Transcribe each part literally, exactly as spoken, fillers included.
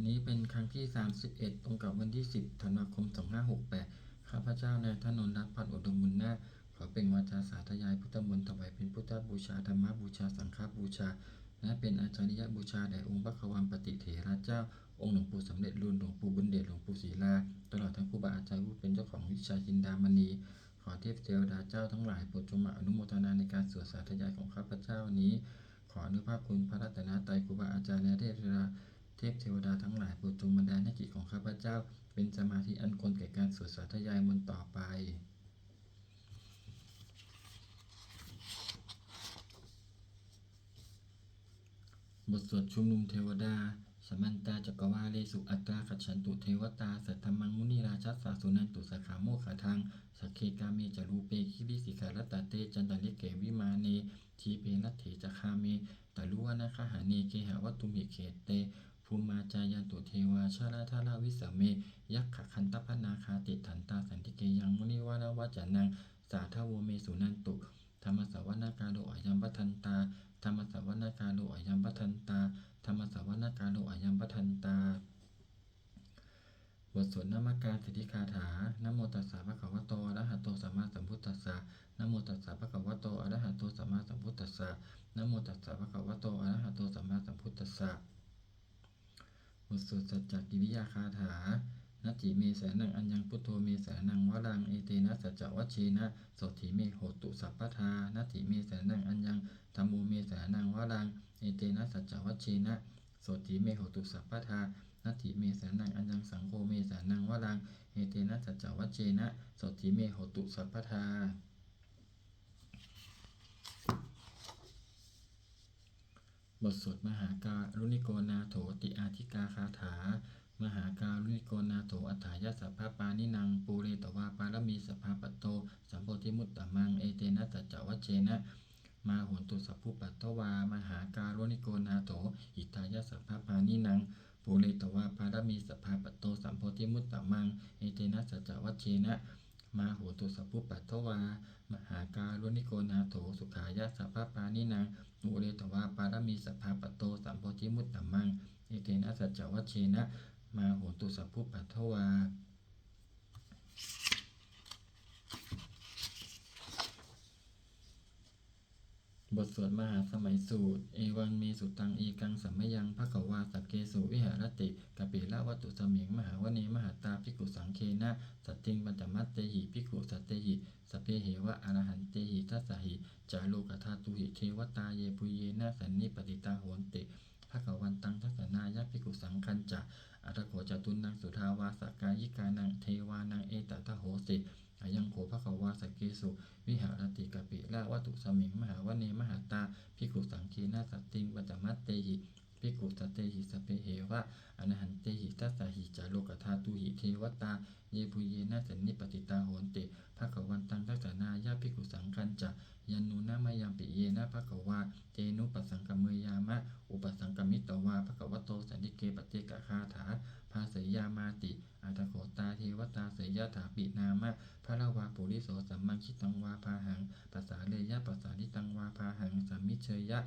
นี้เป็นครั้งที่ สามสิบเอ็ด ตรงกับวันที่ สิบ ธันวาคม สองห้าหกแปด ข้าพเจ้านายถนนรัตน์ พันอุดมบุญนาค ขอเปล่งวาจาสาธยายพุทธมนต์ ถวายเป็นพุทธบูชา ธรรมบูชา สังฆบูชา และเป็นอาจาริยบูชาแด่องค์พระควัมปติเถระเจ้า องค์หลวงปู่สำเร็จลุน หลวงปู่บุญเดช หลวงปู่ศิลา ตลอดทั้งครูบาอาจารย์ผู้เป็นเจ้าของวิชาจินดามณี ขอเทพเทวดาเจ้าทั้งหลายโปรดจงมาอนุโมทนาในการสวดสาธยายของข้าพเจ้านี้ ขออนุภาพคุณพระรัตนตรัย ครูบาอาจารย์และเทพเทวดา เทพเทวดาทั้งหลายโปรดจงบันดาลให้จิตของข้าพเจ้า เป็นสมาธิอันควรแก่การสวดสาธยายมนต์ต่อไป บทสวดชุมนุมเทวดา Samantā cakkavāḷesu atrāgacchantu devatā, saddhammaṃ munirājassa suṇantu saggamokkhadaṃ. Sagge kāme ca rūpe girisikharataṭe cantalikkhe vimāne, dīpe raṭṭhe ca gāme taruvanagahane gehavatthumhi khette, bhummā cāyantu devā jalathalavisame yakkhagandhabbanāgā, tiṭṭhantā santike yaṃ munivaravacanaṃ sādhavo me suṇantu. Dhammassavanakālo ayam bhadantā. Dhammassavanakālo ayam bhadantā. Dhammassavanakālo ayam bhadantā. บทสวดนมการสิทธิคาถา Namo tassa bhagavato arahato sammāsambuddhassa. Namo tassa bhagavato arahato sammāsambuddhassa. Namo tassa bhagavato arahato sammāsambuddhassa. บทสวดสัจจกิริยาคาถา Natthi me saraṇaṃ aññaṃ, buddho me saraṇaṃ varaṃ, etena saccavajjena sotthi me hotu sabbadā. Natthi me saraṇaṃ aññaṃ, dhammo me saraṇaṃ varaṃ, etena saccavajjena sotthi me hotu sabbadā. Natthi me saraṇaṃ aññaṃ, saṅgho me saraṇaṃ varaṃ, etena saccavajjena sotthi me hotu sabbadā. บทสวดมหาการุณิโกนาโถติอาทิกาคาถา Mahākāruṇiko nātho atthāya sabbapāṇinaṃ, pūretvā pāramī sabbā patto sambodhimuttamaṃ, etena saccavajjena mā hontu sabbupaddavā. Mahākāruṇiko nātho hitāya sabbapāṇinaṃ, pūretvā pāramī sabbā patto sambodhimuttamaṃ, etena saccavajjena mā hontu sabbupaddavā. Mahākāruṇiko nātho sukhāya sabbapāṇinaṃ, pūretvā pāramī sabbā patto sambodhimuttamaṃ, etena saccavajjena mā hontu sabbupaddavā. บทสวดมหาสมัยสูตร Evaṃ me sutaṃ. Ekaṃ samayaṃ bhagavā sakkesu viharati kapilavatthusmiṃ mahāvane mahatā bhikkhusaṅghena saddhiṃ pañcamattehi bhikkhusatehi sabbeheva arahantehi. Dasahi ca lokadhātūhi devatā yebhuyyena sannipatitā honti bhagavantaṃ dassanāya bhikkhusaṅghañca. Atha kho catunnaṃ suddhāvāsakāyikānaṃ devānaṃ etadahosi: Ayaṃ kho bhagavā sakkesu viharati kapilavatthusmiṃ mahāvane mahatā bhikkhusaṅghena saddhiṃ pañcamattehi bhikkhusatehi sabbeheva arahantehi. Dasahi ca lokadhātūhi devatā yebhuyyena sannipatitā honti bhagavantaṃ dassanāya bhikkhusaṅghañca. Yannūna mayampi yena bhagavā tenupasaṅkameyyāma, upasaṅkamitvā bhagavato santike paccekagāthā bhāseyyāmāti. Atha kho tā devatā seyyathāpi nāma balavā puriso sammiñjitaṃ vā bāhaṃ pasāreyya, pasāritaṃ vā bāhaṃ sammiñjeyya,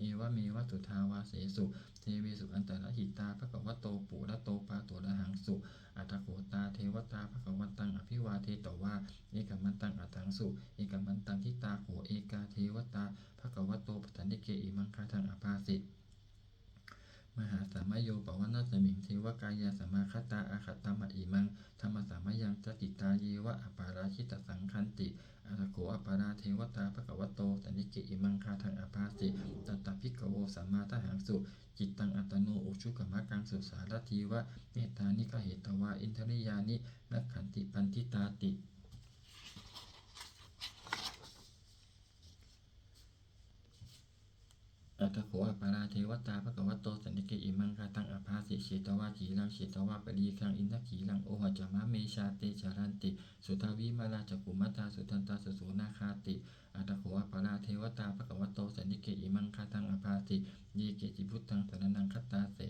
evameva suddhāvāsesu devesu antarahitā bhagavato purato pāturahaṃsu. Atha kho tā devatā bhagavantaṃ abhivādetvā ekamantaṃ aṭṭhaṃsu. Ekamantaṃ ṭhitā kho ekā devatā bhagavato santike imaṃ gāthaṃ abhāsi: Mahāsamayo pavanasmiṃ, devakāyā samāgatā, āgatamha imaṃ dhammasamayaṃ, dakkhitāyeva aparājitasaṅghanti. Atha kho aparā devatā bhagavato santike imaṃ gāthaṃ abhāsi: Tatra bhikkhavo samādahaṃsu, cittaṃ attano ujukamakaṃsu, sārathīva nettāni gahetvā, indriyāni rakkhanti paṇḍitāti. อัฏฐโข aparā devatā bhagavato santike imaṃ gāthaṃ abhāsi: Chetvā khīlaṃ chetvā palighaṃ, indakhīlaṃ ohaccamanejā, te caranti suddhā vimalā, cakkhumatā sudantā susunāgāti. Atha kho aparā devatā bhagavato santike imaṃ gāthaṃ abhāsi: Ye keci buddhaṃ saraṇaṃ gatāse,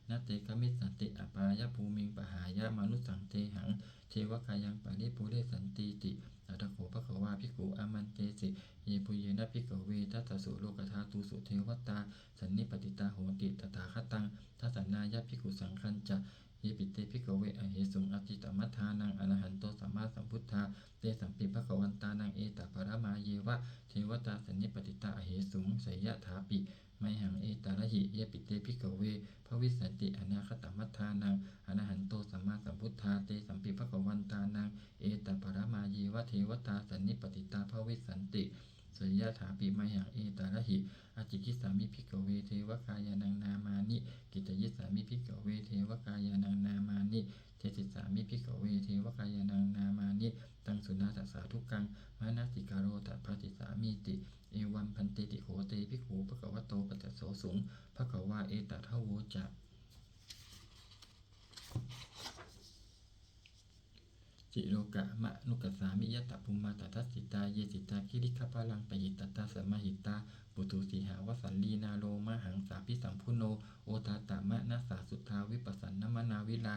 na te gamissanti apāyabhūmiṃ, pahāya mānusaṃ dehaṃ, devakāyaṃ paripūressantīti. Atha kho bhagavā bhikkhū āmantesi: Yebhuyyena bhikkhave dasasu lokadhātūsu devatā sannipatitā honti tathāgataṃ dassanāya bhikkhusaṅghañca. Yepi te bhikkhave ahesuṃ atītamaddhānaṃ arahanto sammāsambuddhā, tesampi bhagavantānaṃ etaparamāyeva devatā sannipatitā ahesuṃ, seyyathāpi mayhaṃ etarahi. Yepi te bhikkhave bhavissanti anāgatamaddhānaṃ arahanto sammāsambuddhā, tesampi bhagavantānaṃ etaparamāyeva devatā sannipatitā bhavissanti, seyyathāpi mayhaṃ etarahi. Ācikkhissāmi bhikkhave devakāyānaṃ nāmāni, kittayissāmi bhikkhave devakāyānaṃ nāmāni, desissāmi bhikkhave devakāyānaṃ nāmāni. Taṃ suṇātha sādhukaṃ manasikarotha bhāsissāmīti. Evaṃ bhanteti kho te bhikkhū bhagavato paccassosuṃ. Bhagavā etadavoca: Silokamanukassāmi, yattha bhummā tadassitā; ye sitā girigabbharaṃ, pahitattā samāhitā. Puthū sīhāva sallīnā, lomahaṃsābhisambhuno; odātamanasā suddhā, vippasannamanāvilā.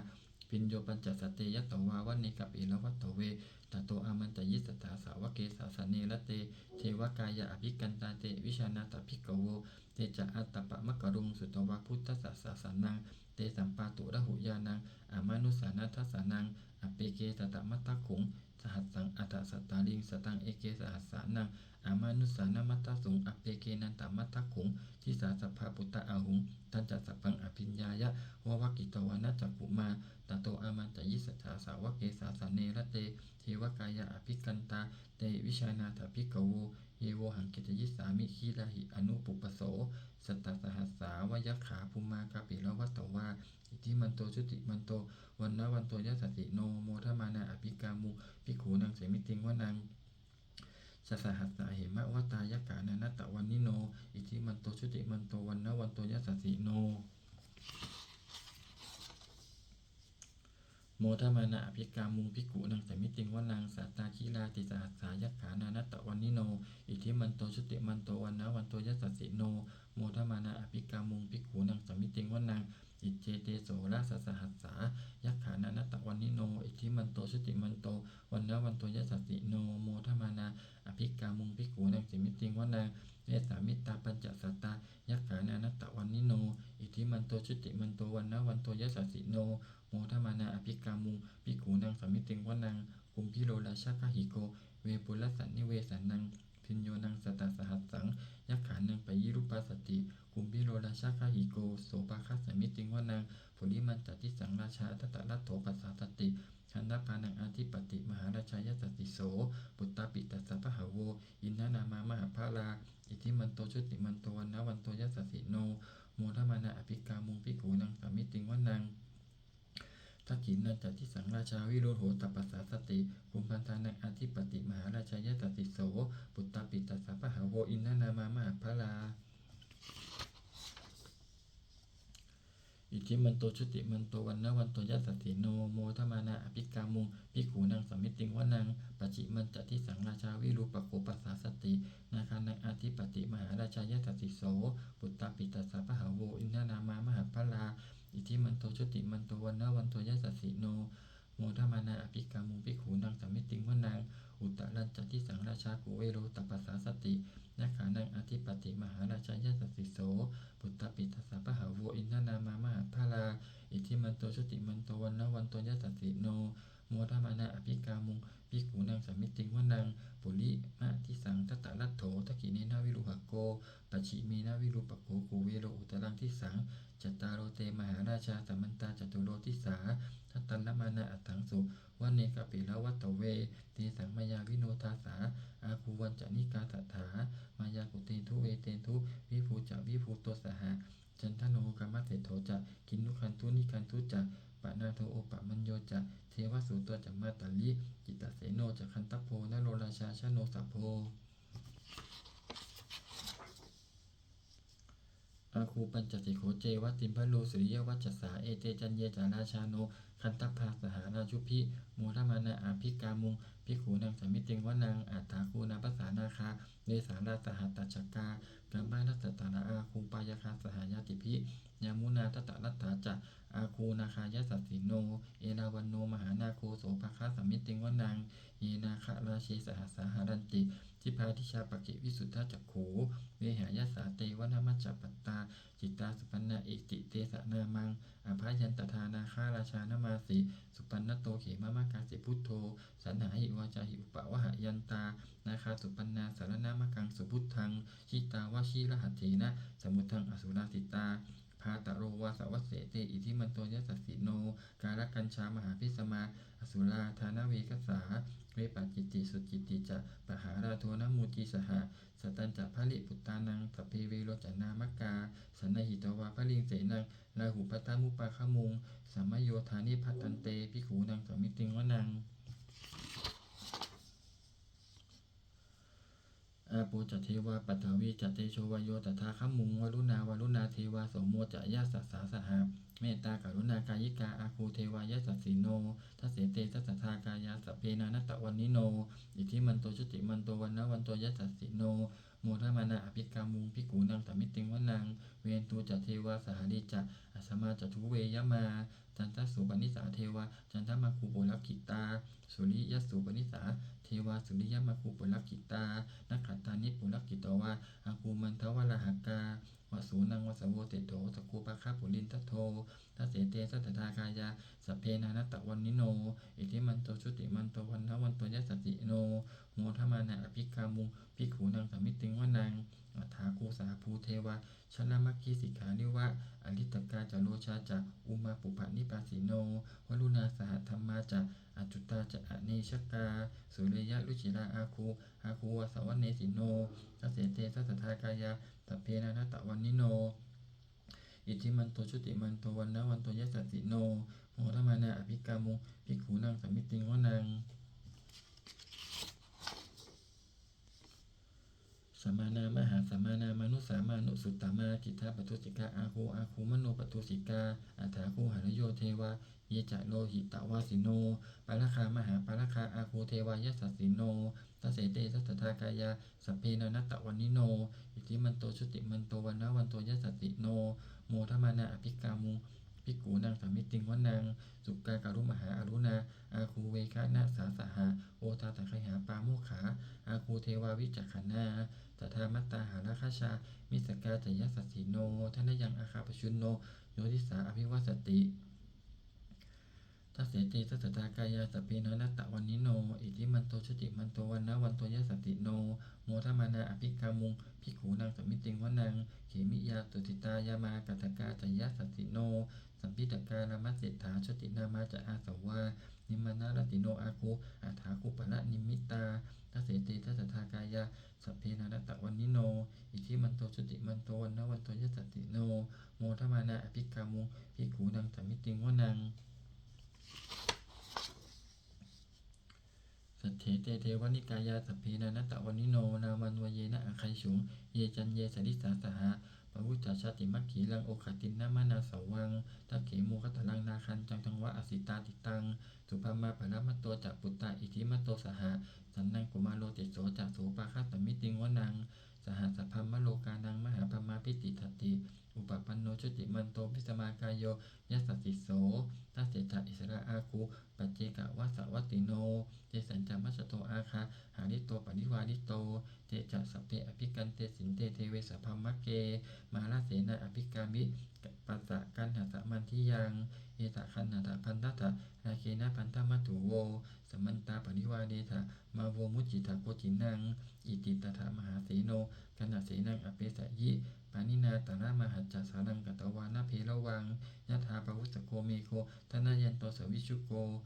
Bhiyyo pañcasate ñatvā, vane kāpilavatthave; tato āmantayi satthā, sāvake sāsane rate. Devakāyā abhikkantā, te vijānātha bhikkhavo. Te ca ātappamakaruṃ, sutvā buddhassa sāsanaṃ; tesampāturahu ñāṇaṃ, amanussāna dassanaṃ. Appeke satamaddakkhuṃ, sahassaṃ atha sattariṃ; sataṃ eke sahassānaṃ, amanussānamaddasuṃ. Appekenantamaddakkhuṃ, disā sabbā phuṭā ahuṃ; tañca sabbaṃ abhiññāya, vavakkhitvāna cakkhumā. Tato āmantayi satthā, sāvake sāsane rate. Devakāyā abhikkantā, te vijānātha bhikkhavo; ye vohaṃ kittayissāmi, girāhi anupubbaso. Sattasahassā va yakkhā, bhummā kāpilavatthavā; iddhimanto jutimanto, vaṇṇavanto yasassino; modamānā abhikkāmuṃ, bhikkhūnaṃ samitiṃ vanaṃ. Chasahassā hemavatā, yakkhā nānattavaṇṇino; iddhimanto jutimanto, vaṇṇavanto yasassino; modamānā abhikkāmuṃ, bhikkhūnaṃ samitiṃ vanaṃ. Sātāgirā tisahassā, yakkhā nānattavaṇṇino; iddhimanto jutimanto, vaṇṇavanto yasassino; modamānā abhikkāmuṃ, bhikkhūnaṃ samitiṃ vanaṃ. Iccete soḷasasahassā, yakkhā nānattavaṇṇino; iddhimanto jutimanto, vaṇṇavanto yasassino; modamānā abhikkāmuṃ, bhikkhūnaṃ samitiṃ vanaṃ. Vessāmittā pañcasatā, yakkhā nānattavaṇṇino; iddhimanto jutimanto, vaṇṇavanto yasassino; modamānā abhikkāmuṃ, bhikkhūnaṃ samitiṃ vanaṃ. Kumbhīro rājagahiko, vepullassa nivesanaṃ; bhiyyo naṃ satasahassaṃ, yakkhānaṃ payirupāsati; kumbhīro rājagahiko, sopāga samitiṃ vanaṃ. Purimañca disaṃ rājā, dhataraṭṭho pasāsati; gandhabbānaṃ ādhipati, mahārājā yasassi so. Puttāpi tassa bahavo, indanāmā mahabbalā; iddhimanto jutimanto, vaṇṇavanto yasassino; modamānā abhikkāmuṃ, bhikkhūnaṃ samitiṃ vanaṃ. Dakkhiṇañca disaṃ rājā, virūḷho tappasāsati; kumbhaṇḍānaṃ ādhipati, mahārājā yasassi so. Puttāpi tassa bahavo, indanāmā mahabbalā; iddhimanto jutimanto, vaṇṇavanto yasassino; modamānā abhikkāmuṃ, bhikkhūnaṃ samitiṃ vanaṃ. Pacchimañca disaṃ rājā, virūpakkho pasāsati; nāgānaṃ ādhipati, mahārājā yasassi so. Puttāpi tassa bahavo, indanāmā mahabbalā; iddhimanto jutimanto, vaṇṇavanto yasassino; modamānā abhikkāmuṃ, bhikkhūnaṃ samitiṃ vanaṃ. Uttarañca disaṃ rājā, kuvero tappasāsati; nāgānaṃ ādhipati, mahārājā yasassi so. Puttāpi tassa bahavo, indanāmā mahabbalā; iddhimanto jutimanto, vaṇṇavanto yasassino; modamānā abhikkāmuṃ, bhikkhūnaṃ samitiṃ vanaṃ. Purimadisaṃ dhataraṭṭho, dakkhiṇena virūḷhako; pacchimena virūpakkho, kuvero uttaraṃ disaṃ. Cattāro te mahārājā, samantā caturo disā; daddallamānā aṭṭhaṃsu, vane kāpilavatthave. Tesaṃ māyāvino dāsā, āgū vañcanikā saṭhā; māyā kuṭeṇḍu veṭeṇḍu, viṭū ca viṭuṭo saha. Candano kāmaseṭṭho ca, kinnughaṇḍu nighaṇḍu ca; panādo opamañño ca, devasūto ca mātali; cittaseno ca gandhabbo, naḷorājā janosabho. Āgū pañcasikho ceva, timbarū suriyavaccasā; ete caññe ca rājāno, gandhabbā saha rājubhi, modamānā abhikkāmuṃ, bhikkhūnaṃ samitiṃ vanaṃ. Athāgū nābhasā nāgā, vesālā saha tacchakā, kambalassatarā āgū, pāyāgā saha ñātibhi, yāmunā dhataraṭṭhā ca, āgū nāgā yasassino. Erāvaṇo mahānāgo, sopāga samitiṃ vanaṃ, ye nāgarāje sahasā haranti, dibbā dijā pakkhi visuddhacakkhū, vehāyasā te vanamajjhapattā, citrā supaṇṇā iti tesa nāmaṃ. Abhayantadā nāgarājānamāsi, supaṇṇato khemamakāsi buddho, saṇhāhi vācāhi upavhayantā, nāgā supaṇṇā saraṇamagaṃsu buddhaṃ. Jitā vajirahatthena, samuddaṃ asurā sitā, bhātaro vāsavassete, iddhimanto yasassino. Kālakañjā mahābhismā, asurā dānaveghasā, vepacitti sucitti ca, pahārādo namucī saha, satañca baliputtānaṃ, sabbe verocanāmakā, sannayhitvā baliṃ senaṃ, rāhubhaddamupāgamuṃ, samayodāni bhaddante, bhikkhūnaṃ samitiṃ vanaṃ. Āpo ca devā paṭhavī ca, tejo vāyo tadāgamuṃ, varuṇā vāruṇā devā, somo ca yasasā saha, mettākaruṇākāyikā, āgū devā yasassino. Dasete dasadhā kāyā, sabbe nānattavaṇṇino, iddhimanto jutimanto, vaṇṇavanto yasassino, modamānā abhikkāmuṃ, bhikkhūnaṃ samitiṃ vanaṃ. Veṇḍū ca devā sahalī ca, asamā ca duve yamā, candassūpanisā devā, candamāgū purakkhitā, suriyassūpanisā devā, suriyamāgū purakkhitā, nakkhattāni purakkhitvā, āgū mandavalāhakā, vasūnaṃ vāsavo seṭṭho, sakkopāga purindado. Dasete dasadhā kāyā, sabbe nānattavaṇṇino, iddhimanto jutimanto, vaṇṇavanto yasassino, modamānā abhikkāmuṃ, bhikkhūnaṃ samitiṃ vanaṃ. Athāgū sahabhū devā, jalamaggisikhāriva, ariṭṭhakā ca rojā ca, ummāpupphanibhāsino, varuṇā sahadhammā ca, accutā ca anejakā, sūleyyarucirā āgū, āgū vāsavanesino. Dasete dasadhā kāyā, sabbe nānattavaṇṇino, iddhimanto jutimanto, vaṇṇavanto yasassino, modamānā abhikkāmuṃ, bhikkhūnaṃ samitiṃ vanaṃ. Samānā mahāsamānā, mānusā mānusuttamā, khiḍḍāpadūsikā āgū, āgū manopadūsikā. Athāgū harayo devā, ye ca lohitavāsino, pāragā mahāpāragā, āgū devā yasassino. Dasete dasadhā kāyā, sabbe nānattavaṇṇino, iddhimanto jutimanto, vaṇṇavanto yasassino, modamānā abhikkāmuṃ, bhikkhūnaṃ samitiṃ vanaṃ. Sukkā karumhā aruṇā, āgū veghanasā saha, odātagayhā pāmokkhā, āgū devā vicakkhaṇā. Sadāmattā hāragajā, missakā ca yasassino, thanayaṃ āgā pajjunno, yo disā abhivassati. Dasete dasadhā kāyā, sabbe nānattavaṇṇino, iddhimanto jutimanto, vaṇṇavanto yasassino, modamānā abhikkāmuṃ, bhikkhūnaṃ samitiṃ vanaṃ. Khemiyā tusitā yāmā, kaṭṭhakā ca yasassino, lambitakā lāmaseṭṭhā, jotināmā ca āsavā, nimmānaratino āgū, athāgū paranimmitā. Dasete dasadhā kāyā, sabbe nānattavaṇṇino, iddhimanto jutimanto, vaṇṇavanto yasassino, modamānā abhikkāmuṃ, bhikkhūnaṃ samitiṃ vanaṃ. Saṭṭhete devanikāyā, sabbe nānattavaṇṇino, nāmanvayena āgañchuṃ, ye caññe sadisā saha, pavutthajātimakkhilaṃ, oghatiṇṇamanāsavaṃ. Dakkhemoghataraṃ nāgaṃ, candaṃva asitātitaṃ, subrahmā paramatto ca, puttā iddhimato saha, sanaṅkumāro tisso ca, sopāga samitiṃ vanaṃ. Sahassabrahmalokānaṃ, mahābrahmābhitiṭṭhati, upapanno jutimanto, bhismākāyo yasassi so. Dasettha issarā āgū, paccekavasavattino, tesañca majjhato āgā, hārito parivārito. Te ca sabbe abhikkante, sinde deve sabrahmake, mārasenā abhikkāmi, passa kaṇhassa mandiyaṃ. Etha gaṇhatha bandhatha, rāgena bandhamatthu vo, samantā parivāretha, mā vo muñcittha koci naṃ. Iti tattha mahāseno, kaṇhasenaṃ apesayi, pāṇinā talamāhacca, saraṃ katvāna bheravaṃ. Yathā pāvussako megho, thanayanto savijjuko,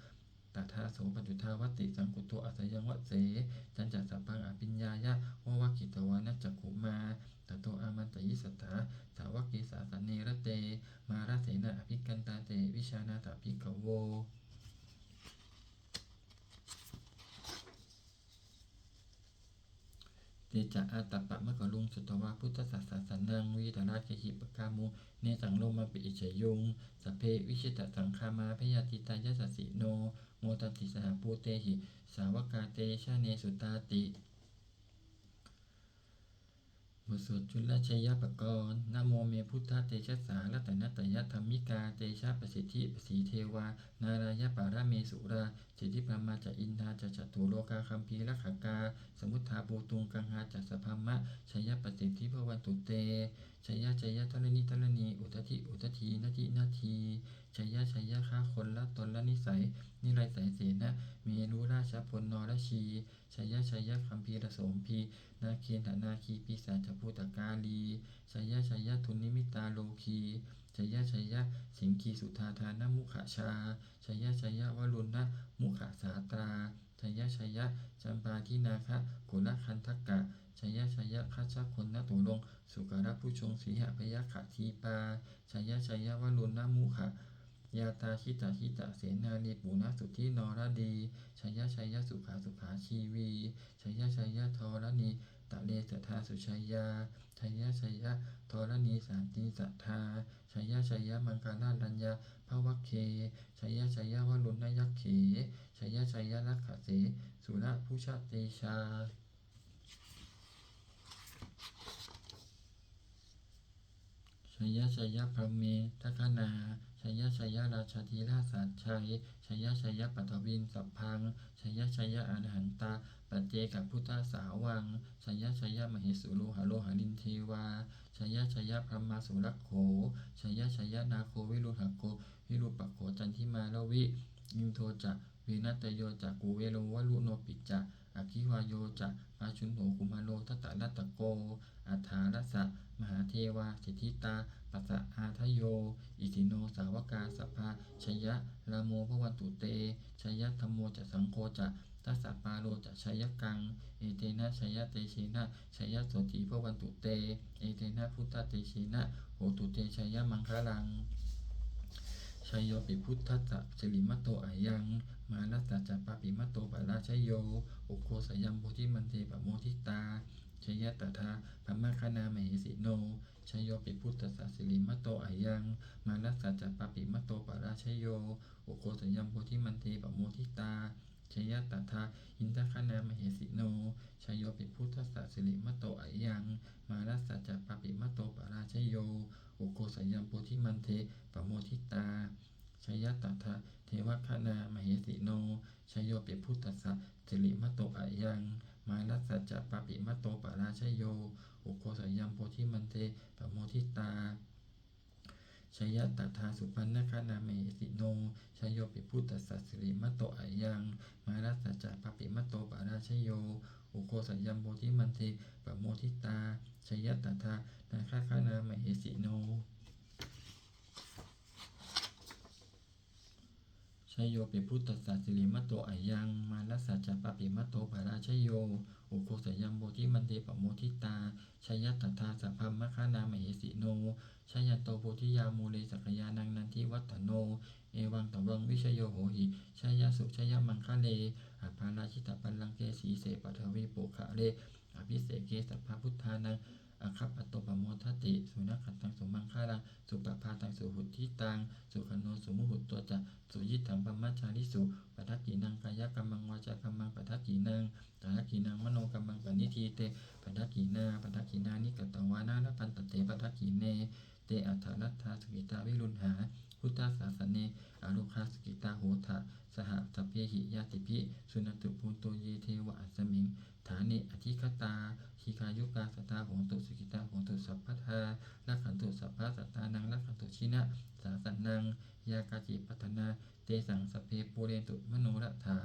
tadā so paccudāvatti, saṅkuddho asayaṃvase. Tañca sabbaṃ abhiññāya, vavakkhitvāna cakkhumā, tato āmantayi satthā, sāvake sāsane rate. Mārasenā abhikkantā, te vijānātha bhikkhavo. Te ca ātappamakaruṃ sutvā buddhassa sāsanaṃ, vītarāgehi pakkāmuṃ nesaṃ lomampi iñjayuṃ. Sabbe vijitasaṅgāmā bhayātītā yasassino, modanti saha bhūtehi sāvakā te janesutāti. บทสวดจุลชัยปกรณ์ Namo me buddhatejasā ratanattayadhammikā, tejapasiddhi pasīdevā nārāyaparamesurā, siddhibrahmā ca indā ca catulokā gambhīrakkhakā, samuddā bhūtuṃ gaṅgā ca sabrahmajayapasiddhi bhavantu te. Jaya jaya dharaṇi dharaṇī udadhi udadhī nadi nadī, jaya jaya gagonlatonlanisai niraisaisenna merurājabala narajī, jaya jaya gambhīrasombhī nāgendanāgī pisācabhūtakālī, jaya jaya dunnimittarogī, jaya jaya siṅgīsudādānamukhajā, jaya jaya varuṇṇamukhasātrā, jaya jaya campādināgakulaganthakā, jaya jaya gajagonnaturaṅga sukarabhujaṅga sīhabyagghadīpā, jaya jaya varuṇṇamukhayātrā jita jita senārī puna suddhi naradī, jaya jaya sukhā sukhā jīvī, jaya jaya dharaṇītale sadā sujayā, jaya jaya dharaṇī sāntī sadā, jaya jaya maṅkararāja bhavagge, jaya jaya varuṇṇayakkhe, jaya jaya rakkhase surabhujatejā. Jaya jaya brahmendagaṇā, jaya jaya rājādhirājasājjai, jaya jaya paṭhaviṃ sabbaṃ, jaya jaya arahantā paccekabuddhasāvaṃ, jaya jaya mahesuro haro harindevā, jaya jaya brahmā surakkho, jaya jaya nāgo viruḷhako virūpakkho candimā ravi, indo ca venateyyo ca kuvero varuṇopi ca, aggi vāyo ca pājuṇho kumāro dhataraṭṭhako, aṭṭhārasa mahādevā siddhitāpasaādayo, isino sāvakā sabbā jaya rāmo bhavantu te. Jaya dhammo ca saṅgho ca dasapālo ca jayakaṃ, etena jayatejena jayasotthī bhavantu te, etena buddhatejena hotu te jayamaṅgalaṃ. Jayopi buddhassa sirīmato ayaṃ, mārassa ca pāpimato parājayo, ugghosayaṃ bodhimaṇḍe pamoditā, jaya tadā brahmagaṇā mahesino. Jayopi buddhassa sirīmato ayaṃ, mārassa ca pāpimato parājayo, ugghosayaṃ bodhimaṇḍe pamoditā, jaya tadā indagaṇā mahesino. Jayopi buddhassa sirīmato ayaṃ, mārassa ca pāpimato parājayo, ugghosayaṃ bodhimaṇḍe pamoditā, jaya tadā devagaṇā mahesino. Jayopi buddhassa sirīmato ayaṃ, mārassa ca pāpimato parājayo, ugghosayaṃ bodhimaṇḍe pamoditā, jaya tadā supaṇṇagaṇā mahesino. Jayopi buddhassa sirīmato ayaṃ, mārassa ca pāpimato parājayo, ugghosayaṃ bodhimaṇḍe pamoditā, jaya tadā nāgagaṇā mahesino. Jayopi buddhassa sirīmato ayaṃ, mārassa ca pāpimato parājayo, ugghosayaṃ bodhimaṇḍe pamoditā, jaya tadā sabrahmagaṇā mahesino. Jayanto bodhiyā mūle sakyānaṃ nandivaḍḍhano, evaṃ tvaṃ vijayo hohi jayassu jayamaṅgale. Aparājitapallaṅke sīse paṭhavipokkhare, abhiseke sabbabuddhānaṃ aggappatto pamodati. Sunakkhattaṃ sumaṅgalaṃ supabhātaṃ suhuṭṭhitaṃ, sukhaṇo sumuhutto ca suyiṭṭhaṃ brahmacārisu. Padakkhiṇaṃ kāyakammaṃ vācākammaṃ padakkhiṇaṃ, padakkhiṇaṃ manokammaṃ paṇidhī te padakkhiṇā. Padakkhiṇāni katvāna labhantatthe padakkhiṇe. Te atthaladdhā sukhitā viruḷhā buddhasāsane, arogā sukhitā hotha saha sabbehi ñātibhi. Suṇantu bhonto ye devā asmiṃ ṭhāne adhigatā, dīghāyukā sadā hontu sukhitā hontu sabbadā. Rakkhantu sabbasattānaṃ rakkhantu jinasāsanaṃ, yā kāci patthanā tesaṃ sabbe pūrentu manorathā.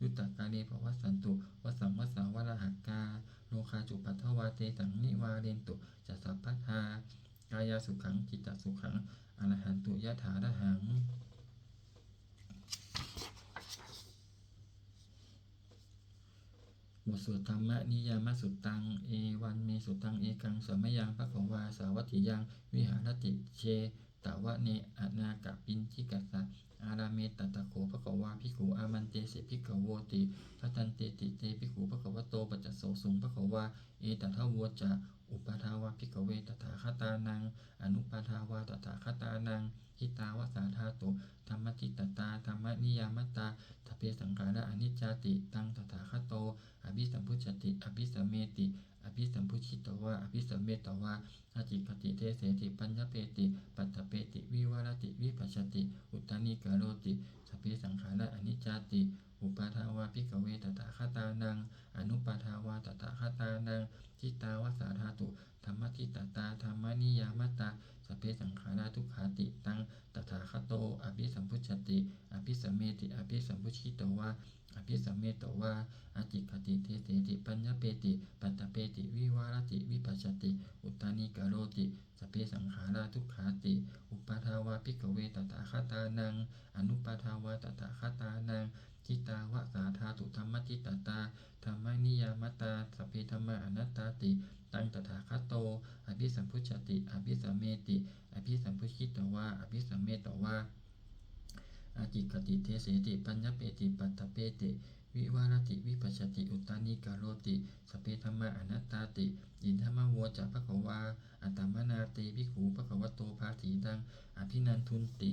Yuttakāle pavassantu vassaṃ vassā valāhakā, rogā cupaddavā tesaṃ nivārentu ca sabbadā. Kāyasukhaṃ cittasukhaṃ arahantu yathārahaṃ. บทสวดธรรมนิยามสุตตัง Evaṃ me sutaṃ. Ekaṃ samayaṃ bhagavā sāvatthiyaṃ viharati jetavane anāthapiṇḍikassa ārāme. Tatra kho bhagavā bhikkhū āmantesi bhikkhavoti. Bhadanteti te bhikkhū bhagavato paccassosuṃ. Bhagavā Etadavoca: Uppādā vā bhikkhave tathāgatānaṃ anuppādā vā tathāgatānaṃ, jitā va sā dhātu dhammaṭṭhitatā dhammaniyāmatā, sabbe saṅkhārā aniccāti. Taṃ tathāgato abhisambujjhati abhisameti, abhisambujjhitvā abhisametvā ācikkhati deseti paññapeti paṭṭhapeti vivarati vibhajati uttānīkaroti: sabbe saṅkhārā aniccāti. Uppādā vā bhikkhave tathāgatānaṃ anuppādā vā tathāgatānaṃ, jitā va sā dhātu dhammaṭṭhitatā dhammaniyāmatā, sabbe saṅkhārā dukkhāti. Taṃ tathāgato abhisambujjhati abhisameti, abhisambujjhitvā abhisametvā ācikkhati deseti paññapeti paṭṭhapeti vivarati vibhajati uttānīkaroti: sabbe saṅkhārā dukkhāti. Uppādā vā bhikkhave tathāgatānaṃ anuppādā vā tathāgatānaṃ, jitā va sā dhātu dhammaṭṭhitatā dhammaniyāmatā, sabbe dhammā anattāti. Taṃ tathāgato abhisambujjhati abhisameti, abhisambujjhitvā abhisametvā ācikkhati deseti paññapeti paṭṭhapeti vivarati vibhajati uttānīkaroti: sabbe dhammā anattāti. Idamavoca bhagavā. Attamanā te bhikkhū bhagavato bhāsitaṃ abhinandunti.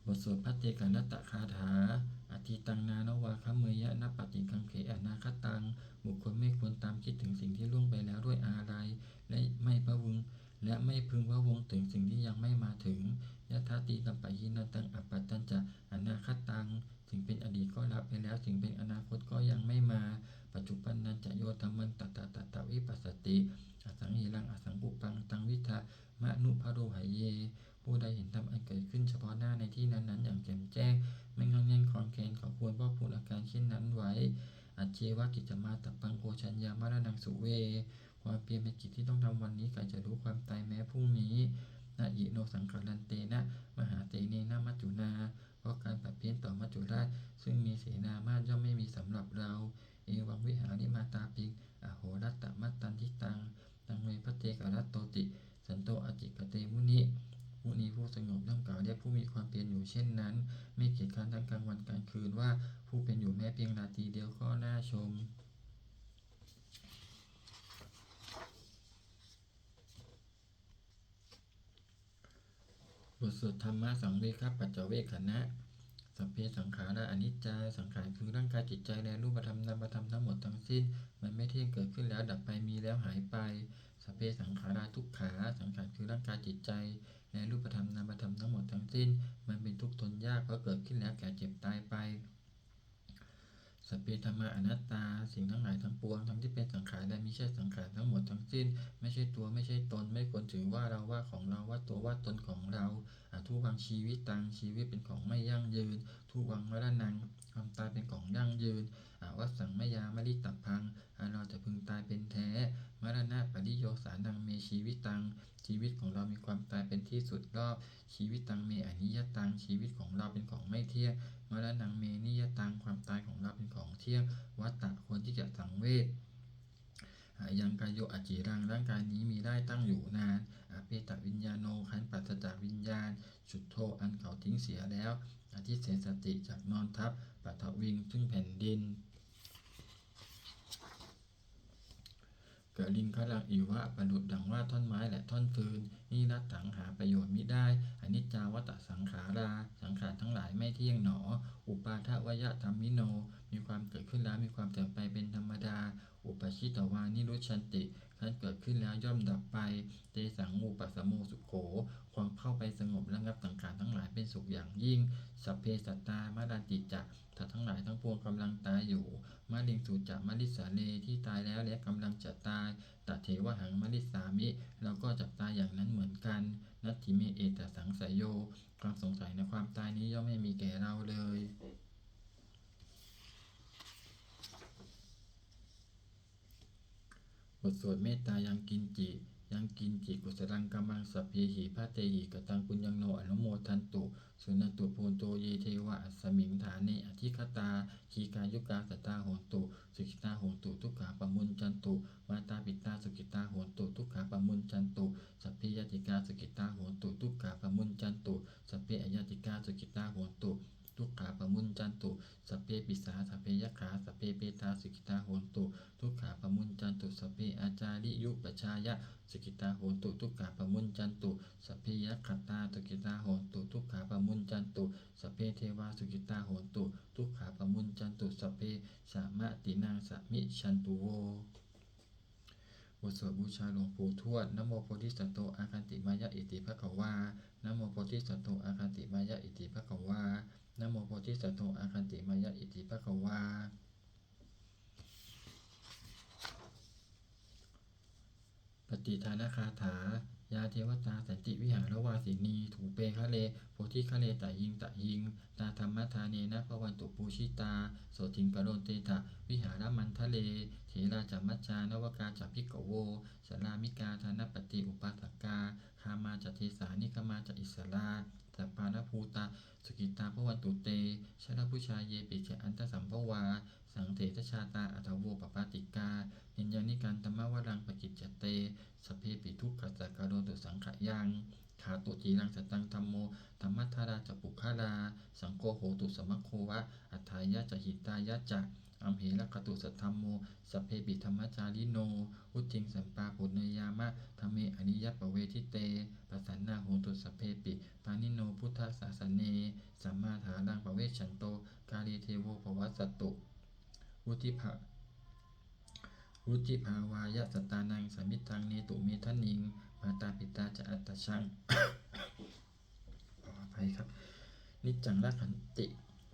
บทสวดภัทเทกรัตตคาถา Atītaṃ nānvāgameyya nappaṭikaṅkhe anāgataṃ. บุคคลไม่ควรตามคิดถึงสิ่งที่ล่วงไปแล้วด้วยอาลัย และไม่พะวง และไม่พึงพะวงถึงสิ่งที่ยังไม่มาถึง Yadatītampahīnantaṃ appattañca anāgataṃ. สิ่งเป็นอดีตก็ละไปแล้ว สิ่งเป็นอนาคตก็ยังไม่มา Paccuppannañca yo dhammaṃ tattha tattha vipassati, asaṃhiraṃ asaṅkuppaṃ taṃ viddhā manubrūhaye. ผู้ใดเห็นธรรมอันเกิดขึ้นเฉพาะหน้าในที่นั้นๆ อย่างแจ่มแจ้ง ไม่ง่อนแง่นคลอนแคลน เขาควรพอกพูนอาการเช่นนั้นไว้ Ajjeva kiccamātappaṃ ko jaññā maraṇaṃ suve. ความเพียรเป็นกิจที่ต้องทำวันนี้ ใครจะรู้ความตายแม้พรุ่งนี้ Na hi no saṅgarantena mahāsenena maccunā. เพราะการผัดเพี้ยนต่อมัจจุราช ซึ่งมีเสนามาก ย่อมไม่มีสำหรับเรา Evaṃ vihārimātāpiṃ ahorattamatanditaṃ, taṃ ve bhaddekarattoti santo ācikkhate muni. มุนีผู้สงบย่อมกล่าวเรียกผู้มีความเพียรอยู่เช่นนั้น ไม่เกียจคร้านทั้งกลางวันกลางคืน ว่าผู้เป็นอยู่แม้เพียงราตรีเดียวก็น่าชม บทสวดธรรมสังเวคปัจจเวกขณะ Sabbe saṅkhārā aniccā. สังขารคือร่างกายจิตใจและรูปธรรมนามธรรมทั้งหมดทั้งสิ้น มันไม่เที่ยง เกิดขึ้นแล้วดับไป มีแล้วหายไป Sabbe saṅkhārā dukkhā. สังขารคือร่างกายจิตใจและรูปธรรมนามธรรมทั้งหมดทั้งสิ้น มันเป็นทุกข์ทนยาก เพราะเกิดขึ้นแล้วแก่เจ็บตายไป Sabbe dhammā anattā. สิ่งทั้งหลายทั้งปวง ทั้งที่เป็นสังขารและมิใช่สังขารทั้งหมดทั้งสิ้น ไม่ใช่ตัว ไม่ใช่ตน ไม่ควรถือว่าเรา ว่าของเรา ว่าตัว ว่าตนของเรา Adhuvaṃ jīvitaṃ. ชีวิตเป็นของไม่ยั่งยืน Dhuvaṃ maraṇaṃ. ความตายเป็นของยั่งยืน Avassaṃ mayā maritabbaṃ. อันเราจะพึงตายเป็นแท้ Maraṇapariyosānaṃ me jīvitaṃ. ชีวิตของเรามีความตายเป็นที่สุดรอบ Jīvitaṃ me aniyataṃ. ชีวิตของเราเป็นของไม่เที่ยง Maraṇaṃ me niyataṃ. ความตายของเราเป็นของเที่ยง Vata. ควรที่จะสังเวช Ayaṃ kāyo aciraṃ. ร่างกายนี้มิได้ตั้งอยู่นาน Apetaviññāṇo. ครั้นปราศจากวิญญาณ Chuḍḍho. อันเขาทิ้งเสียแล้ว Adhisessati. จักนอนทับ Paṭhaviṃ. ซึ่งแผ่นดิน Kaliṅgaraṃ iva. ประดุจดังว่าท่อนไม้และท่อนฟืน Niratthaṃ. หาประโยชน์มิได้ Aniccā vata saṅkhārā. สังขารทั้งหลายไม่เที่ยงหนอ Uppādavayadhammino. มีความเกิดขึ้นแล้ว มีความเสื่อมไปเป็นธรรมดา Uppajjitvā nirujjhanti. ครั้นเกิดขึ้นแล้วย่อมดับไป Tesaṃ vūpasamo sukho. ความเข้าไปสงบระงับสังขารทั้งหลายเป็นสุขอย่างยิ่ง Sabbe sattā maranti ca. สัตว์ทั้งหลายทั้งปวงกำลังตายอยู่ Mariṃsu ca marissare. ที่ตายแล้วและกำลังจะตาย Tathevāhaṃ marissāmi. เราก็จะตายอย่างนั้นเหมือนกัน Natthi me ettha saṃsayo. ความสงสัยในความตายนี้ย่อมไม่มีแก่เราเลย บทสวดเมตตา Yaṅkiñci. Yaṅkiñci kusalaṃ kammaṃ sabbehi bhatehi kataṃ puññaṃ no anumodantu. Suṇantu bhonto ye devā asmiṃ ṭhāne adhigatā. Dīghāyukā sadā hontu, sukhitā hontu, dukkhā pamuñcantu. Mātāpitā sukhitā hontu, dukkhā pamuñcantu. Sabbe ñātikā sukhitā hontu, dukkhā pamuñcantu. Sabbe aññātikā sukhitā hontu, dukkhā pamuñcantu. Sabbepi Sabbe ācariyupajjhāyā sukhitā hontu dukkhā pamuñcantu. Sabbe yakkhā sukhitā hontu dukkhā pamuñcantu. Sabbe devā sukhitā hontu dukkhā pamuñcantu. Sabbe sampattīnaṃ samijjhantu vo. บทสวดบูชาหลวงปู่ทวด Namo bodhisatto āgantimāya iti bhagavā. Namo bodhisatto āgantimāya iti bhagavā. Namo bodhisatto āgantimāya iti bhagavā. ปฏิทานคาถา Yā devatā santi vihāravāsinī, thūpe ghare bodhighare tahiṃ tahiṃ, tā dhammadānena bhavantu pūjitā, sotthiṃ karontedha vihāramaṇḍale. Therā ca majjhā navakā ca bhikkhavo, sārāmikā dānapatī upāsakā, gāmā ca desā nigamā ca issarā, sappāṇabhūtā sukhitā bhavantu te. Jalābujā yepi ca aṇḍasambhavā, saṃsedajātā athavopapātikā, niyyānikaṃ dhammavaraṃ paṭicca te, sabbepi dukkhassa karontu saṅkhayaṃ. Ṭhātu ciraṃ sataṃ dhammo, dhammaddharā ca puggalā, saṅgho hotu samaggo va, atthāya ca hitāya ca. Amhe rakkhatu saddhammo, sabbepi dhammacārino, vuḍḍhiṃ sampāpuṇeyyāma, dhamme ariyappavedite. Pasannā hontu sabbepi, pāṇino buddhasāsane, sammā dhāraṃ pavecchanto, kāle devo pavassatu. Vuḍḍhibhā vuḍḍhibhāvāya sattānaṃ, samiddhaṃ netu medaniṃ, mātā pitā ca atrajaṃ, ขออภัยครับ niccaṃ rakkhanti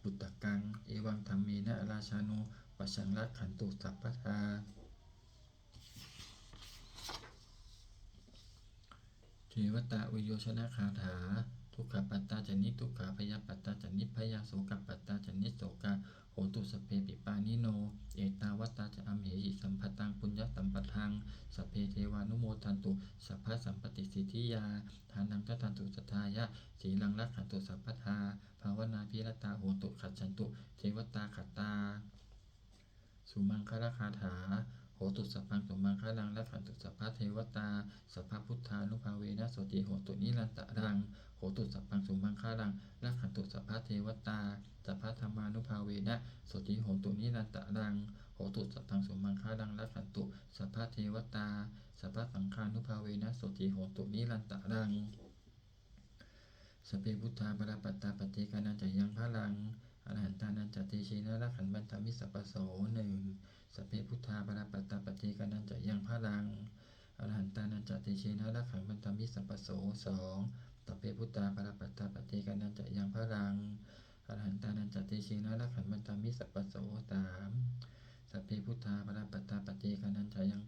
puttakaṃ, evaṃ dhammena rājāno, pajaṃ rakkhantu sabbadā. Devatāuyyojanakāthā. Dukkhappattā ca niddukkhā, bhayappattā ca nibbhayā, sokappattā ca nissokā, hontu sabbepi pāṇino. Ettāvatā ca amhehi, sambhataṃ puññasampadaṃ, sabbe devānumodantu, sabbasampattisiddhiyā. Dānaṃ dadantu saddhāya, sīlaṃ rakkhantu sabbadā, bhāvanābhiratā hontu, gacchantu devatāgatā. Sumaṅgalagāthā. Hotu sabbaṃ sumaṅgalaṃ, rakkhantu sabbadevatā, sabbabuddhānubhāvena, sotthī hontu nirantaraṃ. Hotu sabbaṃ sumaṅgalaṃ, rakkhantu sabbadevatā, sabbadhammānubhāvena, sotthī hontu nirantaraṃ. Hotu sabbaṃ sumaṅgalaṃ, rakkhantu sabbadevatā, sabbasaṅghānubhāvena, sotthī hontu nirantaraṃ. Sabbe buddhā balappattā, paccekānañca yaṃ balaṃ, arahantānañca tejena, rakkhaṃ bandhāmi sabbaso. หนึ่ง Sabbe buddhā balappattā, paccekānañca yaṃ balaṃ, arahantānañca tejena, rakkhaṃ bandhāmi sabbaso. สอง Sabbe buddhā balappattā, paccekānañca yaṃ balaṃ, arahantānañca tejena, rakkhaṃ bandhāmi sabbaso. สาม Sabbe buddhā balappattā, paccekānañca yaṃ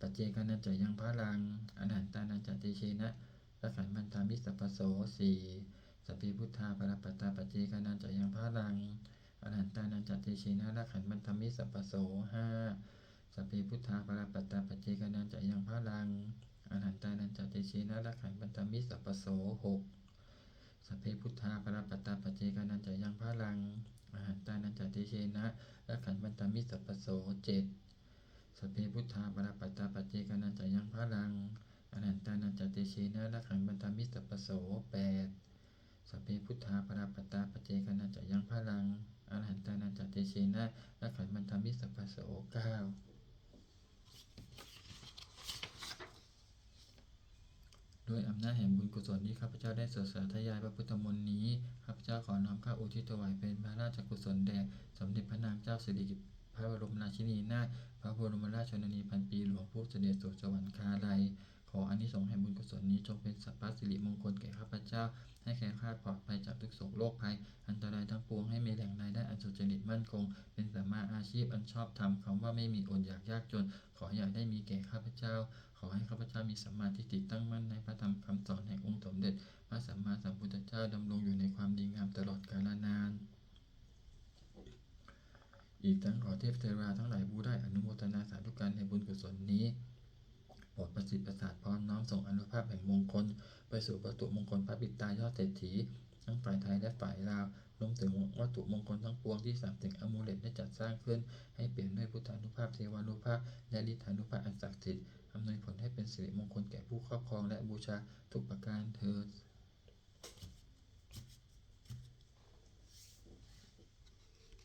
paccekānañca yaṃ balaṃ, arahantānañca tejena, rakkhaṃ bandhāmi sabbaso. สี่ Sabbe buddhā balappattā, paccekānañca yaṃ balaṃ, arahantānañca tejena, rakkhaṃ bandhāmi sabbaso. ห้า Sabbe buddhā balappattā, paccekānañca yaṃ balaṃ, arahantānañca tejena, rakkhaṃ bandhāmi sabbaso. หก Sabbe buddhā balappattā, paccekānañca yaṃ balaṃ, arahantānañca tejena, rakkhaṃ bandhāmi sabbaso. เจ็ด Sabbe buddhā balappattā, paccekānañca yaṃ balaṃ, arahantānañca tejena, rakkhaṃ bandhāmi sabbaso. แปด Sabbe buddhā balappattā, paccekānañca yaṃ balaṃ, arahantānañca tejena, rakkhaṃ bandhāmi sabbaso. เก้า ด้วยอำนาจแห่งบุญกุศลที่ข้าพเจ้าได้สวดสาธยายพระพุทธมนต์นี้ ข้าพเจ้าขอน้อมเกล้าอุทิศถวายเป็นพระราชกุศลแด่สมเด็จพระนางเจ้าสิริกิติ์ พระบรมราชินีนาถ พระบรมราชชนนีพันปีหลวงผู้เสด็จสู่สวรรคาลัย ขออานิสงส์แห่งบุญกุศลนี้จงเป็นสัพพสิริมงคลแก่ข้าพเจ้า ให้แคล้วคลาดปลอดภัยจากทุกข์โศกโรคภัย อันตรายทั้งปวง ให้มีแหล่งรายได้อันสุจริตมั่นคง เป็นสัมมาอาชีพอันชอบธรรม คำว่าไม่มีอดอยากยากจน ขออย่าได้มีแก่ข้าพเจ้า ขอให้ข้าพเจ้ามีสัมมาทิฏฐิตั้งมั่นในพระธรรมคำสอนแห่งองค์สมเด็จพระสัมมาสัมพุทธเจ้า ดำรงอยู่ในความดีงามตลอดกาลนาน อีกทั้งขอเทพเทวาทั้งหลายผู้ได้อนุโมทนาสาธุการในบุญกุศลนี้ โปรดประสิทธิ์ประสาทพรน้อมส่งอานุภาพแห่งมงคล ไปสู่วัตถุมงคลพระปิดตายอดเศรษฐี ทั้งฝ่ายไทยและฝ่ายลาว รวมถึงวัตถุมงคลทั้งปวงที่สามสิ่งอามูเลตได้จัดสร้างขึ้น ให้เปี่ยมด้วยพุทธานุภาพ เทวานุภาพ และฤทธานุภาพอันศักดิ์สิทธิ์ อำนวยผลให้เป็นสิริมงคลแก่ผู้ครอบครองและบูชาทุกประการเทอญ